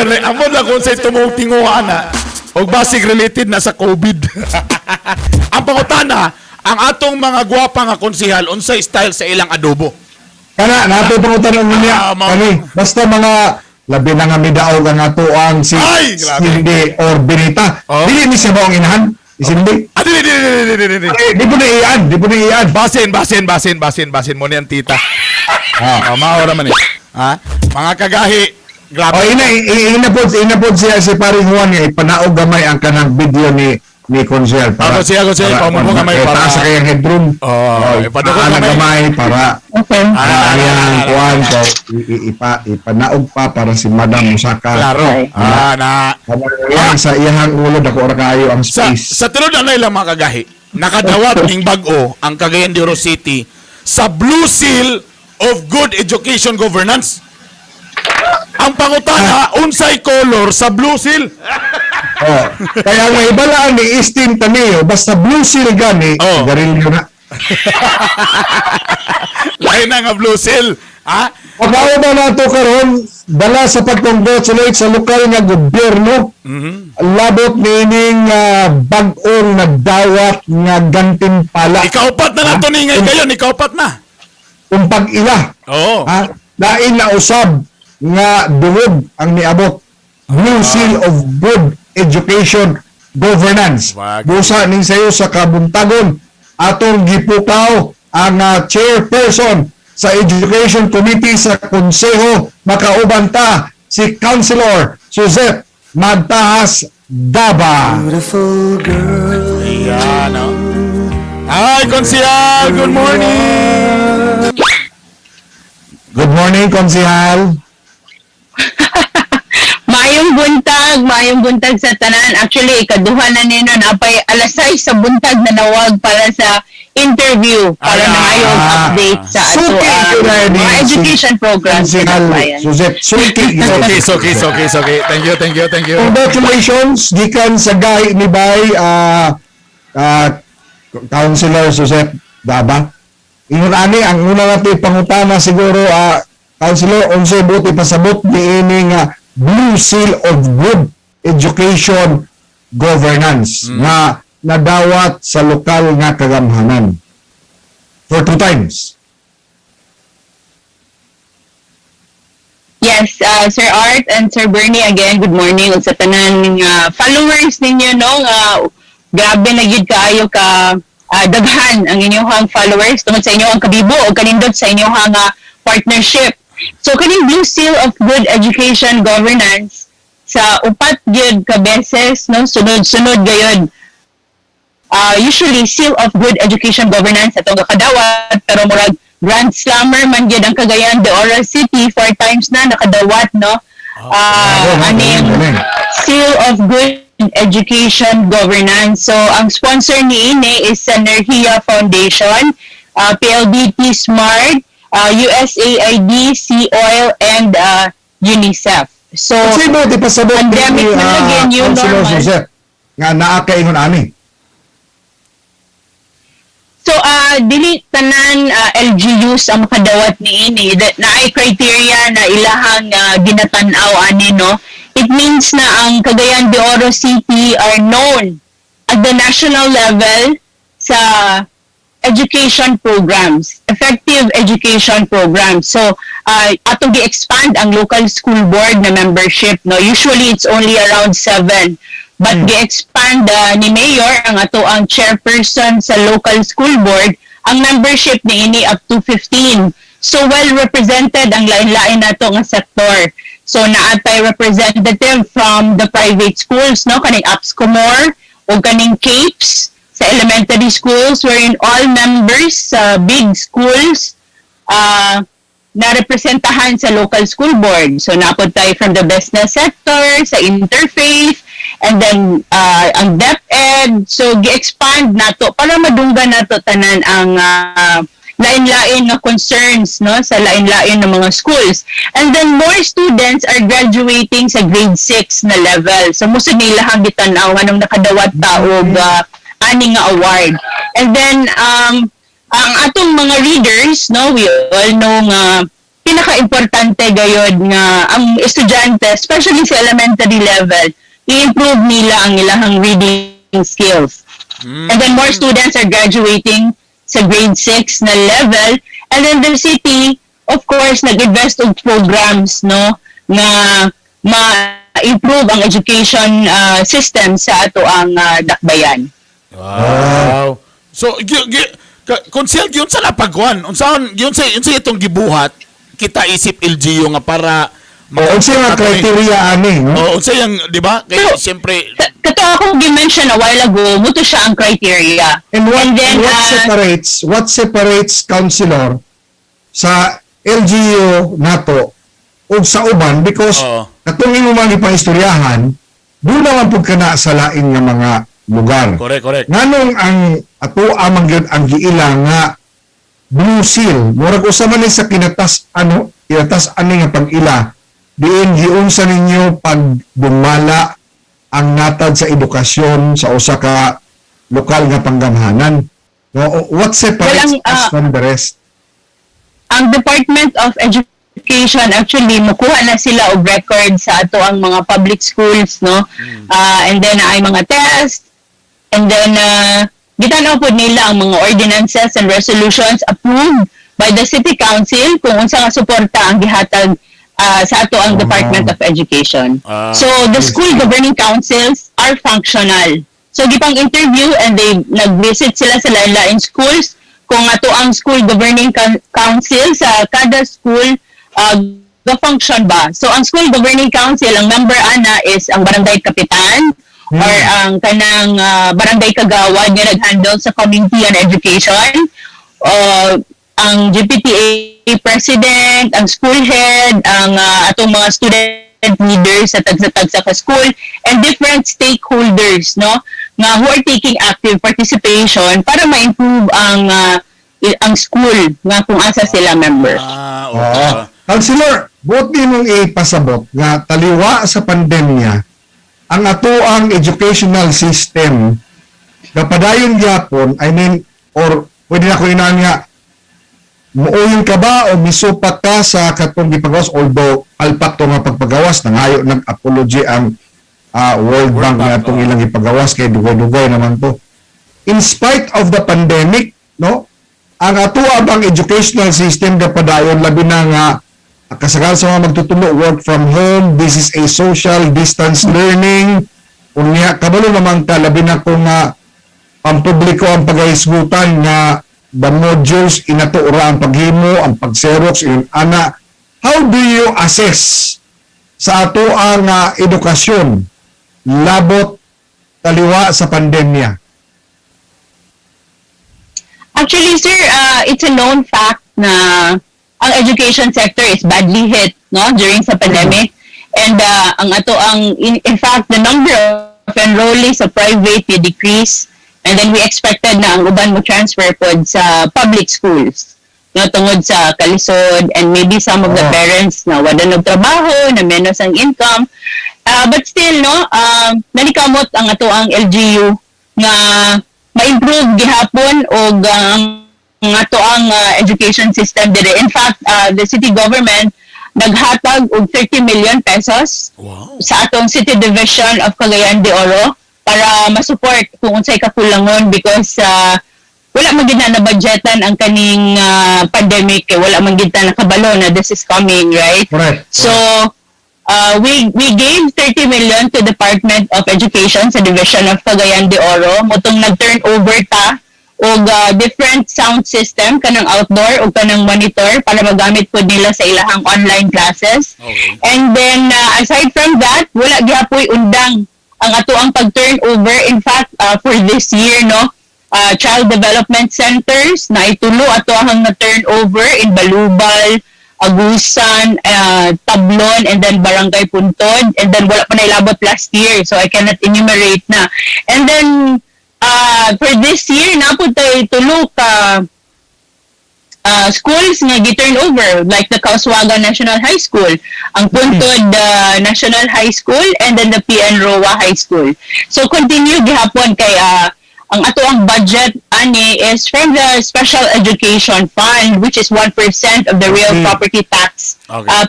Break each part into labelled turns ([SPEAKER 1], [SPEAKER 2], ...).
[SPEAKER 1] Amot lang kung sa tumong tinguha na og basig related na sa COVID. Ang pangutana, ang atong mga gwapa nga konsihal, unsay style sa ilang adobo?
[SPEAKER 2] Kana, nato pangutan niya.
[SPEAKER 1] Ah,
[SPEAKER 2] Kani, basta mga labi na nga midaog ang atoang si
[SPEAKER 1] Ay, grabe.
[SPEAKER 2] Cindy Orbenita.
[SPEAKER 1] Oh.
[SPEAKER 2] Dili ni siya maong inahan? Si Cindy?
[SPEAKER 1] Ah, dili, dili, dili, dili, dili.
[SPEAKER 2] Eh, di po na iyan, di po na iyan.
[SPEAKER 1] Basin, basin, basin, basin, basin mo ni ang tita. Ah, oh, maora man eh. Ha? Mga kagahi, grabe.
[SPEAKER 2] O ina po siya si paring Juan nga ipanaog gamay ang kanang video ni Consel.
[SPEAKER 1] Ah, Consel, Consel, pamubo gamay
[SPEAKER 2] eh,
[SPEAKER 1] para-
[SPEAKER 2] taas sa kayang headroom.
[SPEAKER 1] Oh, ipadukot
[SPEAKER 2] ana
[SPEAKER 1] gamay.
[SPEAKER 2] gamay para
[SPEAKER 3] Okay.
[SPEAKER 2] para
[SPEAKER 1] Ah,
[SPEAKER 2] ang
[SPEAKER 1] ah,
[SPEAKER 2] kuan so ipanaog pa para si Madam Musaka.
[SPEAKER 1] Klaro.
[SPEAKER 3] Okay.
[SPEAKER 1] Ah, na.
[SPEAKER 2] Kanang sa iyahang ulo dako ra kaayo ang
[SPEAKER 1] Sa
[SPEAKER 2] space.
[SPEAKER 1] sa tinud na lang, mga kagahi, nakadawat ning bag-o ang Cagayan de Oro City sa Blue Seal of Good Education Governance. Ang pangutana, unsay color sa Blue Seal?
[SPEAKER 2] Oh. Kaya ang mahibalaan ni Istin Tamio, basta blue seal gani,
[SPEAKER 1] Oh.
[SPEAKER 2] garilyo na.
[SPEAKER 1] Lain na nga Blue Seal. Ha?
[SPEAKER 2] Pagkao ba nato karon dala sa pag-congratulate sa lokal nga gobyerno labot niining bag-ong nagdawat nga gantimpala?
[SPEAKER 1] Ikaupat na nato ni ngay kayon, ikaupat na.
[SPEAKER 2] Kung pag-ila,
[SPEAKER 1] Oo.
[SPEAKER 2] ha, lain na usab nga duhog ang niabot, Blue Seal of Good Education Governance.
[SPEAKER 1] Wag.
[SPEAKER 2] Busa ning sayo sa kabuntagon atong gipukaw ang chairperson sa Education Committee sa Konseho, makauban ta si Councilor Suzette Magtahas Daba.
[SPEAKER 4] Beautiful girl.
[SPEAKER 1] Ayan, oh. Hi, Konsihal! Good morning!
[SPEAKER 2] Good morning, Konsihal.
[SPEAKER 3] Maayong buntag sa tanan. Actually, ikaduha na nino na pay alas 6 sa buntag na nawag para sa interview para
[SPEAKER 1] Ayan.
[SPEAKER 3] na ayong update sa ato
[SPEAKER 2] Suki
[SPEAKER 3] ang
[SPEAKER 2] yun na ni
[SPEAKER 3] mga education programs sa
[SPEAKER 2] Konsihal
[SPEAKER 3] bayan.
[SPEAKER 2] Suzette, suki yun.
[SPEAKER 1] Okay. Thank you, thank you, thank you.
[SPEAKER 2] Congratulations gikan sa gahi ni Bay Councilor Suzette Daba. Ingon ani ang una nato ipangutana siguro, Councilor, unsay buti pasabot niini nga Blue Seal of Good Education Governance nga nadawat sa lokal nga kagamhanan for two times?
[SPEAKER 3] Yes, Sir Art and Sir Bernie, again, good morning. Ug sa tanan nga followers ninyo, no, nga grabe na gyud kaayo ka daghan ang inyong followers tungod sa inyong kabibo o kanindot sa inyong partnership. So kaning Blue Seal of Good Education Governance sa upat gyud ka beses, no, sunod-sunod gayud. Usually Seal of Good Education Governance atong kadawat, pero murag Grand Slammer man gyud ang Cagayan de Oro City, four times na nakadawat, no,
[SPEAKER 2] Galing,
[SPEAKER 3] aning
[SPEAKER 2] galing.
[SPEAKER 3] Seal of Good Education Governance. So ang sponsor ni ini is sa Nerhia Foundation, PLDT Smart, USAID, Sea Oil and UNICEF. So
[SPEAKER 2] Unsay buti pasabot
[SPEAKER 3] pandemic
[SPEAKER 2] ni
[SPEAKER 3] na lagi, new
[SPEAKER 2] Councilor
[SPEAKER 3] normal.
[SPEAKER 2] Suzette nga naa kay ingon ani?
[SPEAKER 3] So, dili tanan LGUs ang makadawat ni ini. That naay criteria na ilahang ginatan-aw ani, no. It means na ang Cagayan de Oro City are known at the national level sa education programs, effective education programs. So, atong gi-expand ang local school board na membership, no. Usually it's only around seven. But gi-expand ni Mayor ang ato ang chairperson sa local school board, ang membership ni ini up to 15. So well represented ang lain-lain nato nga sektor. So naatay representative from the private schools, no, kaning APSCOMOR o kaning CAPES sa elementary schools, wherein all members sa big schools na representahan sa local school board. So napod tayo from the business sector, sa interfaith, and then ang DepEd. So gi-expand nato para madunggan nato tanan ang lain-lain nga concerns, no, sa lain-lain ng mga schools. And then more students are graduating sa grade 6 na level. So mo nila ang gitan-aw anong nakadawat ta og ani nga award. And then ang atong mga readers, no, we all know nga Pinaka-importante gayod nga ang estudyante, especially sa elementary level, i-improve nila ang ilahang reading skills. And then more students are graduating sa grade 6 na level. And then the city, of course, nag-invest og programs, no, nga ma-improve ang education system sa ato ang dakbayan.
[SPEAKER 1] Wow. So, konsehal, giunsa na pagkuan? Unsaon giunsa unsa itong gibuhat kita isip LGU nga para
[SPEAKER 2] O, unsa nga criteria ani, no?
[SPEAKER 1] Oh, unsa yang, di ba? Kay
[SPEAKER 3] So,
[SPEAKER 1] siyempre
[SPEAKER 3] Kato akong gi-mention a while ago, mao to siya ang criteria.
[SPEAKER 2] And
[SPEAKER 3] And then,
[SPEAKER 2] what separates, councilor, sa LGU nato ug sa uban, because
[SPEAKER 1] Oo.
[SPEAKER 2] Katong imo mga gipaistoryahan, doon naman pud kana sa lain nga mga lugar.
[SPEAKER 1] Correct, correct.
[SPEAKER 2] Nganong ang ato amang gyud ang giila nga Blue Seal, murag usa man ni sa kinatas ano, kinatas ani nga pag-ila diin giunsa ninyo pagdumala ang natad sa edukasyon sa usa ka lokal nga panggamhanan. No, what separates
[SPEAKER 3] Well,
[SPEAKER 2] us from the rest?
[SPEAKER 3] Ang Department of Education, actually, mukuha na sila og record sa ato ang mga public schools, no? And then ay mga test and then gitan-aw pod nila ang mga ordinances and resolutions approved by the city council kung unsa nga suporta ang gihatag sa ato ang Department of Education. So the school governing councils are functional. So gipang interview and they nag-visit sila sa lain-lain schools kung ato ang school governing council sa kada school the function ba. So ang school governing council, ang member ana is ang barangay kapitan or ang kanang barangay kagawad nga nag-handle sa community and education, ang GPTA president, ang school head, ang atong mga student leaders sa tagsa-tagsa ka school and different stakeholders, no, nga who are taking active participation para ma-improve ang school nga kung asa sila member.
[SPEAKER 1] Ah,
[SPEAKER 2] Oo.
[SPEAKER 1] okay.
[SPEAKER 2] Councilor, buot nimong ipasabot nga taliwa sa pandemya, ang atoang educational system gapadayon gyapon, I mean, or pwede na ko inaan nga muuyon ka ba o misupak ka sa katong gipagawas, although alpak to nga pagpagawas, nangayo nag-apology ang World
[SPEAKER 1] World
[SPEAKER 2] Bank
[SPEAKER 1] Bank,
[SPEAKER 2] nga atong
[SPEAKER 1] oo.
[SPEAKER 2] Ilang ipagawas kay dugay-dugay naman to. In spite of the pandemic, no, ang ato bang educational system gapadayon, labi na nga kasagaran sa mga magtutudlo work from home, this is a social distance learning? Unya kabalo naman ka, labi na kung nga pampubliko ang pagahisgutan, nga the modules inato ra ang paghimo, ang pag-xerox ingon ana. How do you assess sa ato ang edukasyon labot taliwa sa pandemya?
[SPEAKER 3] Actually, sir, it's a known fact na ang education sector is badly hit, no, during sa pandemic. And ang ato ang in fact, the number of enrollees sa private decrease and then we expected na ang uban mo transfer pod sa public schools, no, tungod sa kalisod and maybe some of the parents na wala nagtrabaho, na menos ang income. But still, no, nanikamot ang ato ang LGU nga ma-improve gihapon og ang ato ang education system dire. In fact, the city government naghatag og 30 million pesos sa atong City Division of Cagayan de Oro para ma-support kung unsay kakulangon because wala man gid na nabudgetan ang kaning pandemic kay wala man gid ta nakabalo na this is coming, right?
[SPEAKER 2] Correct.
[SPEAKER 3] So, we gave 30 million to Department of Education sa Division of Cagayan de Oro. Mao tong nag-turn over ta og different sound system kanang outdoor ug kanang monitor para magamit pod nila sa ilahang online classes. And then aside from that, wala gihapoy undang ang ato ang pag-turn over. In fact, for this year, no, child development centers na itulo ato ang na turn over in Balubal, Agusan, Tablon, and then Barangay Puntod. And then wala pa nailabot last year, so I cannot enumerate na. And then, for this year, naa pod tay tulo ka schools nga gi-turn over, like the Kauswagan National High School, ang Puntod National High School, and then the PN Roa High School. So continue gihapon kay Ang ato ang budget ani is from the Special Education Fund, which is 1% of the real property tax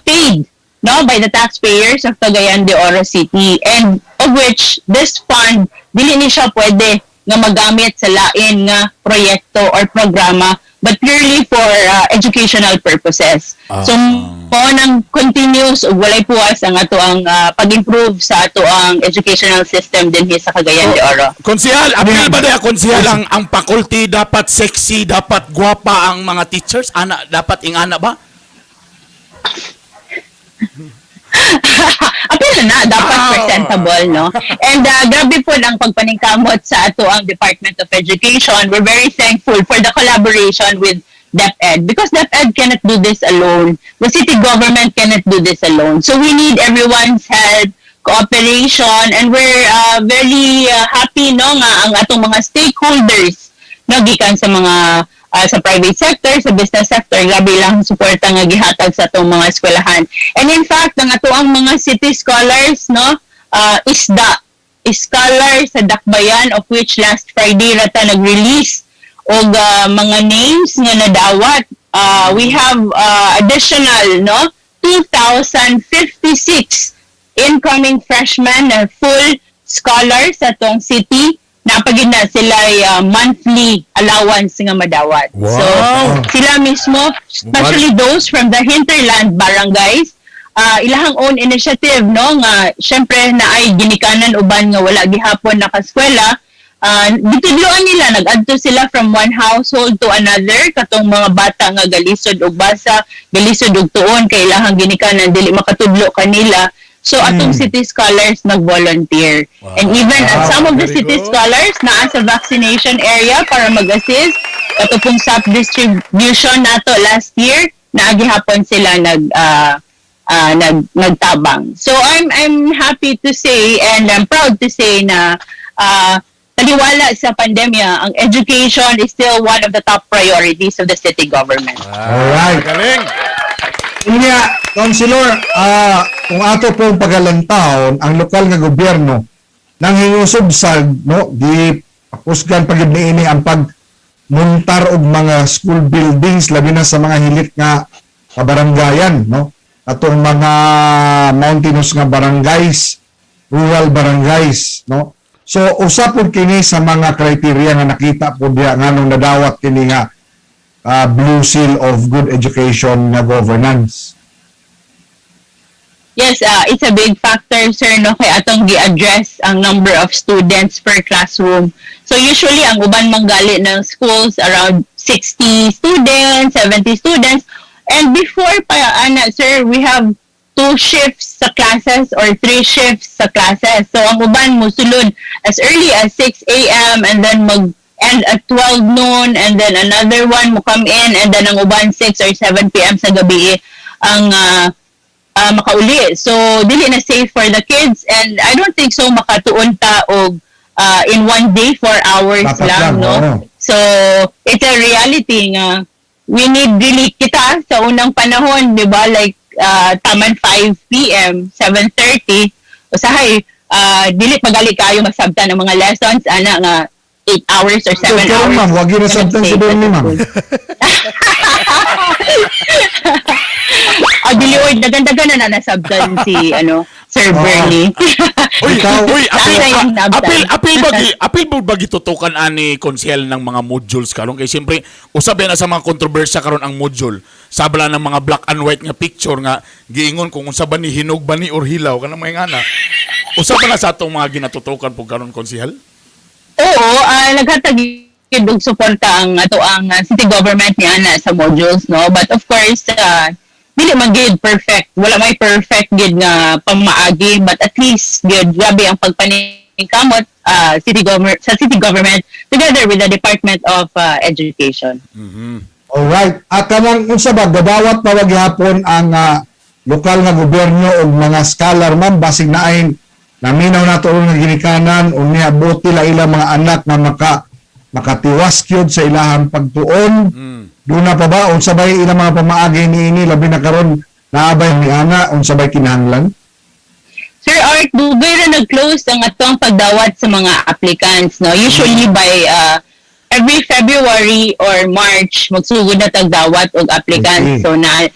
[SPEAKER 3] paid, no, by the taxpayers of Cagayan de Oro City, and of which this fund, dili ni siya pwede nga magamit sa lain nga proyekto or programa but purely for educational purposes. So mao nang continuous ug walay puwas ang ato ang pag-improve sa ato ang educational system dinhi sa Cagayan de Oro.
[SPEAKER 1] Konsihal, apil ba diha, konsihal, ang faculty dapat sexy, dapat gwapa ang mga teachers? Ana, dapat ingana ba?
[SPEAKER 3] Apil na na, dapat presentable, no? And grabe po ang pagpaningkamot sa ato ang Department of Education. We're very thankful for the collaboration with DepEd because DepEd cannot do this alone. The city government cannot do this alone. So we need everyone's help, cooperation, and we're very happy, no, nga ang atong mga stakeholders, no, gikan sa mga sa private sector, sa business sector, grabe lang suporta nga gihatag sa atong mga eskwelahan. And in fact, ang ato ang mga city scholars, no, isda scholar sa Dakbayan, of which last Friday rata nag-release og mga names nga nadawat. We have additional, no, 2,056 incoming freshmen na full scholars sa atong city na pagid na sila monthly allowance nga madawat. So sila mismo, especially those from the hinterland barangays, ilahang own initiative, no, nga syempre na ay ginikanan uban nga wala gihapon nakaskwela, gitudloan nila, nag-adto sila from one household to another katong mga bata nga galisod og basa, galisod og tuon kay ilahang ginikanan dili makatudlo kanila. So atong city scholars nag-volunteer. And even at some of the
[SPEAKER 1] Very
[SPEAKER 3] city
[SPEAKER 1] good.
[SPEAKER 3] scholars naa sa vaccination area para mag-assist kato pong SAP distribution nato last year, naa gihapon sila nagtabang. So I'm happy to say and I'm proud to say na taliwala sa pandemya, ang education is still one of the top priorities of the city government.
[SPEAKER 2] Alright.
[SPEAKER 1] Galing.
[SPEAKER 2] Unya, Councilor, kung ato pong pagalantaon, ang lokal nga gobyerno nang hingusubsag, no, di kusgan pagid niini ang pagmuntar og mga school buildings, labi na sa mga hilit nga kabaranggayan, no, atong mga mountainous nga barangays, rural barangays, no. So usa pud kini sa mga criteria nga nakita po diya nganong nadawat kini nga Blue Seal of Good Education nga governance.
[SPEAKER 3] Yes, it's a big factor, sir, no, kay atong gi-address ang number of students per classroom. So usually, ang uban manggali ng schools around 60 students, 70 students. And before pa, ana, sir, we have two shifts sa classes or three shifts sa classes. So ang uban musulod as early as 6 a.m. and then mag end at 12 noon and then another one mo come in and then ang uban 6 or 7 p.m. sa gabi ang makauli. So dili na safe for the kids and I don't think so makatuon ta og in one day 4 hours
[SPEAKER 2] Dapat
[SPEAKER 3] lang,
[SPEAKER 2] lang,
[SPEAKER 3] no.
[SPEAKER 2] oo.
[SPEAKER 3] So it's a reality nga we need really kita sa unang panahon, di ba? Like taman 5 p.m., 7:30, usahay dili pagali kayo masabtan ng mga lessons ana nga 8 hours or 7
[SPEAKER 2] So, karon,
[SPEAKER 3] hours.
[SPEAKER 2] ma'am, wag yun nasabtan si Bernie, ma'am.
[SPEAKER 3] Ah, dili oy, dagan-dagan na na nasabtan si ano, Sir Bernie.
[SPEAKER 1] Uy, uy, apil,
[SPEAKER 3] Sana yung nabtan.
[SPEAKER 1] apil ba gitutukan ani, konsehal, ng mga modules karon? Kay siyempre usab na sa mga kontrobersya karon ang module. Sabla ng mga black and white nga picture nga giingon kung unsa ba ni, hinog ba ni or hilaw, kanang mga ngana. Usab na sa atong mga ginatutukan po karon, konsehal?
[SPEAKER 3] Oo, naghatag gyud og suporta ang ato ang city government ni ana sa modules, no. But of course, dili man gyud perfect. Wala may perfect gyud nga pamaagi, but at least gyud grabe ang pagpaningkamot city government sa city government together with the Department of Education.
[SPEAKER 2] Alright. At kanang unsa ba gadawat pa wag gihapon ang lokal nga gobyerno og mga scholar, ma'am, basig naay naminaw nato nga ginikanan unya buti la ilang mga anak nga makatiwas gyud sa ilahang pagtuon? Duna pa ba, unsa bay ilang mga pamaagi niini, labi na karon naa bay ni ana, unsa bay kinahanglan?
[SPEAKER 3] Sir, Sir Art, dugay ra nag-close ang atong pagdawat sa mga applicants, no? Usually by every February or March, magsugod na tagdawat og applicants. So na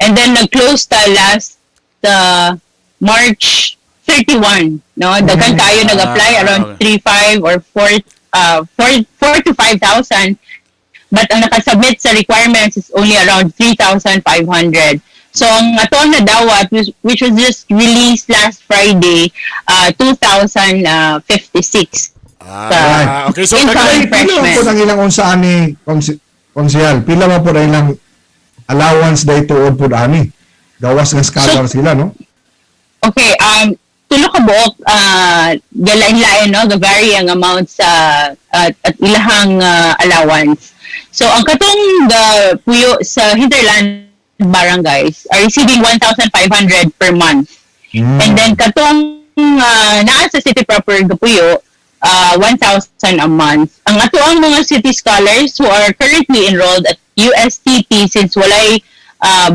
[SPEAKER 3] and then nag-close ta last March 31, no? Daghan kayo nag-apply, around 3 5 or 4 4 4 to 5,000, but ang nakasubmit sa requirements is only around 3,500. So ang atong nadawat, which was just released last Friday, 2,056.
[SPEAKER 1] Ah, okay. So,
[SPEAKER 3] Incoming
[SPEAKER 2] Pila man
[SPEAKER 3] freshmen.
[SPEAKER 2] po ang ilang unsa ani, konsehal? Pila man po ang ilang allowance day tuod po ani? Gawas nga scholar sila, no?
[SPEAKER 3] Okay, tulo ka buok, galain-lain, no? Ga-vary ang amount sa at ilahang allowance. So ang katong the puyo sa hinterland barangays are receiving 1,500 per month. And then katong naa sa city proper gapuyo, 1,000 a month. Ang ato ang mga city scholars who are currently enrolled at USTP, since walay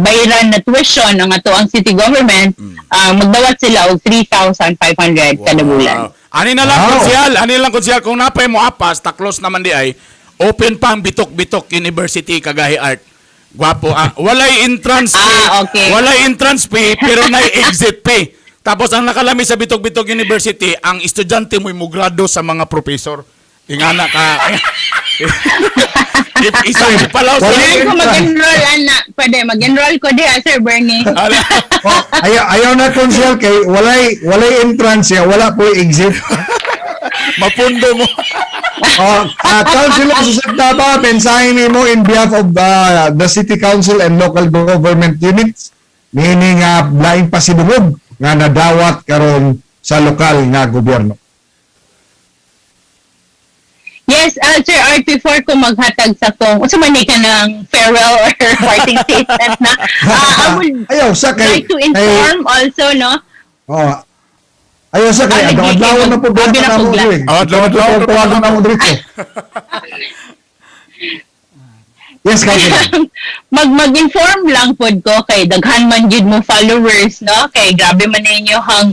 [SPEAKER 3] bayran na tuition ang ato ang city government, magdawat sila og 3,500 kada bulan.
[SPEAKER 1] Ani na lang, konsehal, ani lang, konsehal, kung napay mo apas, taklos naman di ay, open pa ang Bitok-Bitok University, Kagahi Art. Gwapo. Ah, walay entrance fee. Walay entrance fee, pero nay exit fee. Tapos ang nakalami sa Bitok-Bitok University, ang estudyante mo'y mugrado sa mga professor. Ingana ka. If isa palaw sa
[SPEAKER 3] Pwede ko mag-enroll, ana. Pwede, mag-enroll ko diha, Sir Bernie.
[SPEAKER 1] Ala.
[SPEAKER 2] Oh, ayaw na, konsehal, kay walay entrance ya, wala po exit.
[SPEAKER 1] Mapundo mo.
[SPEAKER 2] Oh, Councilor Joseph Daba, mensahe nimo in behalf of the City Council and local government units, meaning laing pasidungog nga nadawat karon sa lokal nga gobyerno.
[SPEAKER 3] Yes, Sir Art, before ko maghatag sa kong, unsa man ni ka ng farewell or parting statement na, I would
[SPEAKER 2] Ayaw sa kay
[SPEAKER 3] like to inform also, no?
[SPEAKER 2] Oh, ayaw sa kay
[SPEAKER 3] Ah,
[SPEAKER 2] adlaw na po ba
[SPEAKER 3] Abi na
[SPEAKER 2] na mo
[SPEAKER 3] po,
[SPEAKER 2] diri.
[SPEAKER 1] Ah, adlaw-adlaw na po.
[SPEAKER 2] Tawagan na mo diri. Yes, Councilor.
[SPEAKER 3] Mag-inform lang pod ko kay daghan man gyud mo followers, no, kay grabe man ninyo ang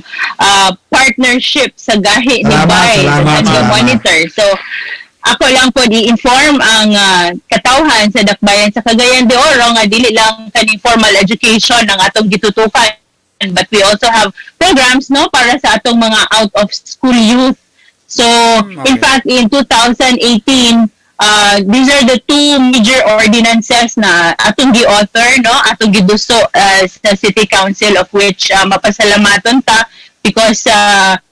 [SPEAKER 3] partnership sa gahi ni
[SPEAKER 2] Salamat,
[SPEAKER 3] Bay
[SPEAKER 2] salamat,
[SPEAKER 3] sa
[SPEAKER 2] salamat.
[SPEAKER 3] Monitor. So ako lang pod i-inform ang katawhan sa Dakbayan sa Cagayan de Oro nga dili lang kaning formal education ang atong gitutukan, but we also have programs, no, para sa atong mga out of school youth. So, in fact, in 2018, these are the two major ordinances na atong gi-author, no? Atong giduso sa City Council, of which mapasalamaton ta because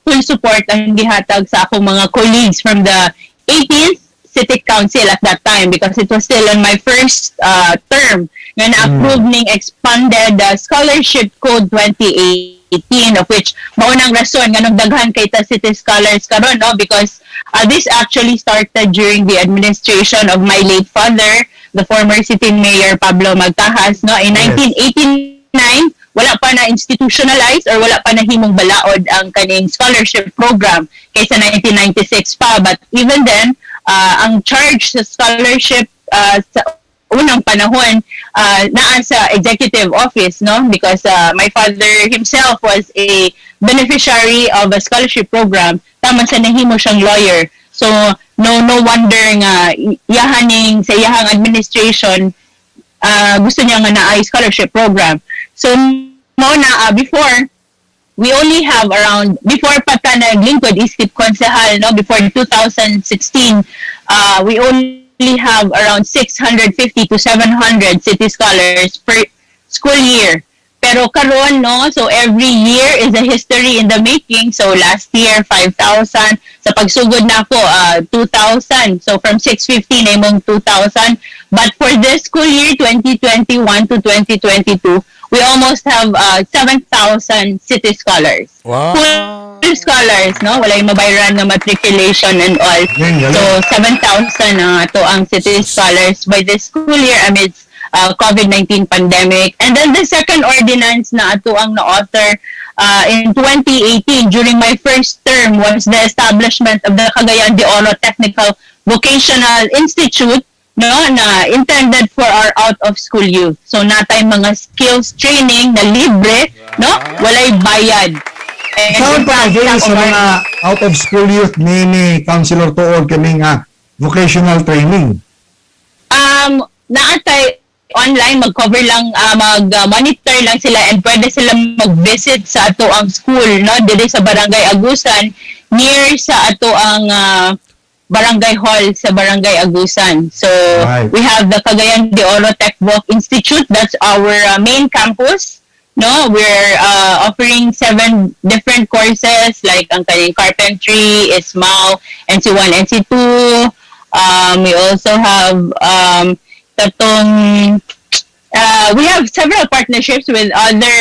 [SPEAKER 3] full support ang gihatag sa akong mga colleagues from the 18th City Council at that time, because it was still on my first term nga na-approve ning expanded scholarship code 2018, of which maunang rason nganong daghan kay ta city scholars karon, no, because this actually started during the administration of my late father, the former city mayor Pablo Magtajas, no, in 1989. Wala pa na institutionalize or wala pa na himong balaod ang kaning scholarship program kaysa 1996 pa. But even then, ang charge sa scholarship sa unang panahon naa sa executive office, no, because my father himself was a beneficiary of a scholarship program, tama sa nahimo siyang lawyer. So no wonder nga iyahaning sa iyahang administration, gusto niya nga naay scholarship program. So mo na before we only have around, before pa ta naglingkod isip konsehal, no, before 2016, we only have around 650 to 700 city scholars per school year. Pero karon, no, so every year is a history in the making. So last year 5,000, sa pagsugod nako 2,000. So from 650 na imong 2,000. But for this school year 2021 to 2022, we almost have 7,000 city scholars. Full scholars, no? Walay mabayran nga matriculation and all.
[SPEAKER 2] Galing, galing.
[SPEAKER 3] So 7,000 na to ang city scholars by this school year amidst COVID-19 pandemic. And then the second ordinance na ato ang na-author in 2018 during my first term was the establishment of the Cagayan de Oro Technical Vocational Institute, no, na intended for our out of school youth. So natay mga skills training na libre, no, walay bayad. And
[SPEAKER 2] Saan
[SPEAKER 3] in
[SPEAKER 2] pa
[SPEAKER 3] fact,
[SPEAKER 2] avail sa
[SPEAKER 3] of our-
[SPEAKER 2] mga out of school youth ni Councilor, tuod kami nga vocational training?
[SPEAKER 3] Naa tay online, mag-cover lang, mag-monitor lang sila and pwede sila mag-visit sa ato ang school, no, diri sa Barangay Agusan, near sa ato ang barangay hall sa Barangay Agusan. So we have the Cagayan de Oro Tech Voc Institute. That's our main campus, no? We're offering seven different courses like ang kaning carpentry, ISMAO, NC1, NC2. We also have katong we have several partnerships with other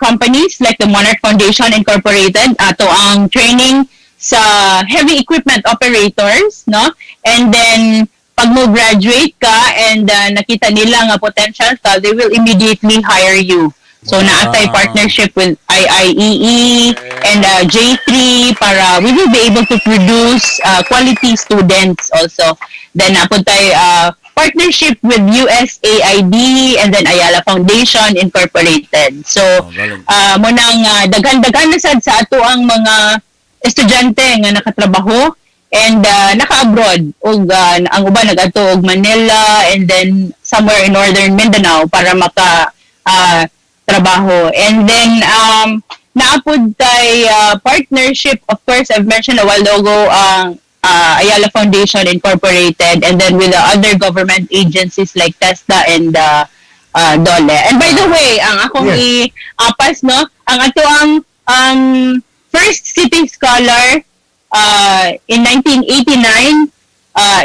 [SPEAKER 3] companies like the Monarch Foundation Incorporated, ato ang training sa heavy equipment operators, no? And then pag mo graduate ka and nakita nila nga potential ka, they will immediately hire you. So naa tay partnership with IIEE and J3 para we will be able to produce quality students also. Then naa pod tay partnership with USAID and then Ayala Foundation Incorporated. So
[SPEAKER 1] Oh, galing.
[SPEAKER 3] Mao nang daghan-daghan na sad sa ato ang mga estudyante nga nakatrabaho and naka-abroad ug ang uban nagadto og Manila and then somewhere in Northern Mindanao para maka trabaho. And then naa pod tay partnership, of course, I've mentioned a while ago ang Ayala Foundation Incorporated and then with the other government agencies like TESDA and DOLE. And by the way, ang akong i-apas, no, ang ato ang first city scholar in 1989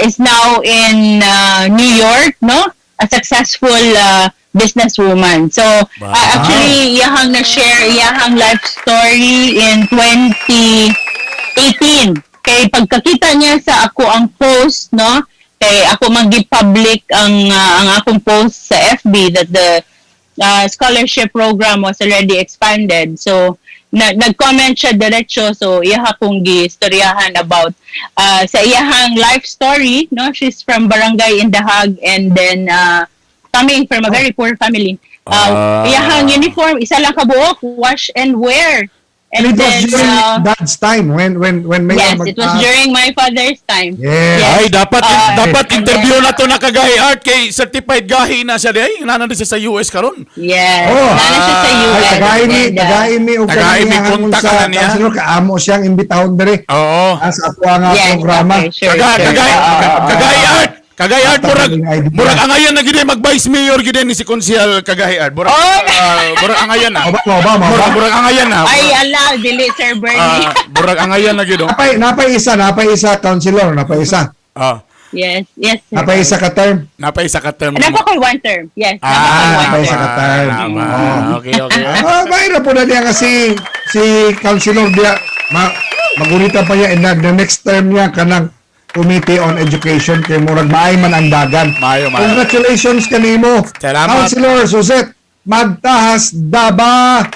[SPEAKER 3] is now in New York, no? A successful businesswoman. So, actually, iyahang na-share, iyahang life story in 2018. Kay pagkakita niya sa ako ang post, no? Kay ako man gi-public ang akong post sa FB that the scholarship program was already expanded. So, nag-comment siya diretso, so iyaha kong gi-istoryahan about sa iyahang life story, no? She's from Barangay Indahag and then coming from a very poor family. Iyahang uniform isa lang kabuok, wash and wear.
[SPEAKER 2] And
[SPEAKER 3] And
[SPEAKER 2] it was
[SPEAKER 3] then
[SPEAKER 2] during dad's time when Mayor
[SPEAKER 3] Yes, it was during my father's time. Yes.
[SPEAKER 1] Ay, dapat dapat
[SPEAKER 3] And
[SPEAKER 1] interview na to na kagahi Art kay certified gahi na siya di ay naa na siya sa US karon.
[SPEAKER 3] Yes.
[SPEAKER 2] Oh.
[SPEAKER 3] Naa na siya sa
[SPEAKER 2] Ay,
[SPEAKER 3] US.
[SPEAKER 2] tagay ni,
[SPEAKER 3] And,
[SPEAKER 2] tagay mi og
[SPEAKER 1] Tagay mi
[SPEAKER 2] kaniyang
[SPEAKER 1] kontak
[SPEAKER 2] sa
[SPEAKER 1] na niya.
[SPEAKER 2] Councilor, kaamo siyang imbitahon diri
[SPEAKER 1] Oo.
[SPEAKER 2] sa ato nga programa.
[SPEAKER 3] Okay, sure, sure.
[SPEAKER 1] Kagahi Art. Kagahi Art, murag
[SPEAKER 2] Ang idea.
[SPEAKER 1] murag angayan na gid mag vice mayor gid ni si Konsehal Kagahi Art. Murag murag angayan na.
[SPEAKER 2] Mao ba, mao ba, mao ba?
[SPEAKER 1] Murag angayan na.
[SPEAKER 3] Ay, ala, dili, Sir Bernie.
[SPEAKER 1] Murag angayan na gid oh.
[SPEAKER 2] Napay isa, Councilor, napay isa.
[SPEAKER 3] Yes, sir.
[SPEAKER 2] Napay isa ka term.
[SPEAKER 1] Napay isa ka term.
[SPEAKER 3] Napa ko'y one term. Yes.
[SPEAKER 1] Ah,
[SPEAKER 3] Napa ko'y one
[SPEAKER 2] napay isa
[SPEAKER 3] term.
[SPEAKER 2] ka term.
[SPEAKER 1] Tama.
[SPEAKER 2] Oh.
[SPEAKER 1] Okay.
[SPEAKER 2] Ah, mayroon po na niya kasi si Councilor diya magulita pa niya in the next term niya kanang Committee on Education kay murag maay man ang dagan.
[SPEAKER 1] Maayo, maayo.
[SPEAKER 2] Congratulations kanimo.
[SPEAKER 1] Salamat.
[SPEAKER 2] Councilor Suzette Magtahas Daba.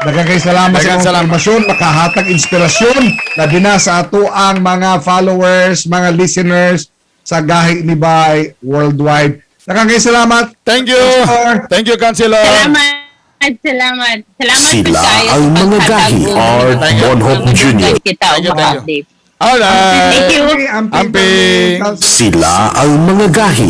[SPEAKER 2] Daghang kay salamat sa
[SPEAKER 1] Daghang
[SPEAKER 2] imong
[SPEAKER 1] salamat.
[SPEAKER 2] impormasyon, makahatag inspirasyon labi na sa ato ang mga followers, mga listeners sa Gahi ni Bay worldwide. Daghang kay salamat.
[SPEAKER 1] Thank you.
[SPEAKER 2] Councilor.
[SPEAKER 1] Thank you, Councilor.
[SPEAKER 3] Salamat. Salamat. Salamat
[SPEAKER 5] Sila
[SPEAKER 3] po kayo
[SPEAKER 5] ang
[SPEAKER 3] sa
[SPEAKER 5] mga
[SPEAKER 3] paghatag
[SPEAKER 5] gahi
[SPEAKER 3] og
[SPEAKER 5] Art
[SPEAKER 1] Thank you.
[SPEAKER 5] Bonhof Jr.
[SPEAKER 3] Kita
[SPEAKER 1] Thank you,
[SPEAKER 3] og
[SPEAKER 1] thank you.
[SPEAKER 3] update.
[SPEAKER 1] Alright.
[SPEAKER 3] Thank you.
[SPEAKER 2] Amping.
[SPEAKER 1] Amping.
[SPEAKER 2] Councilor.
[SPEAKER 5] Sila ang mga gahi.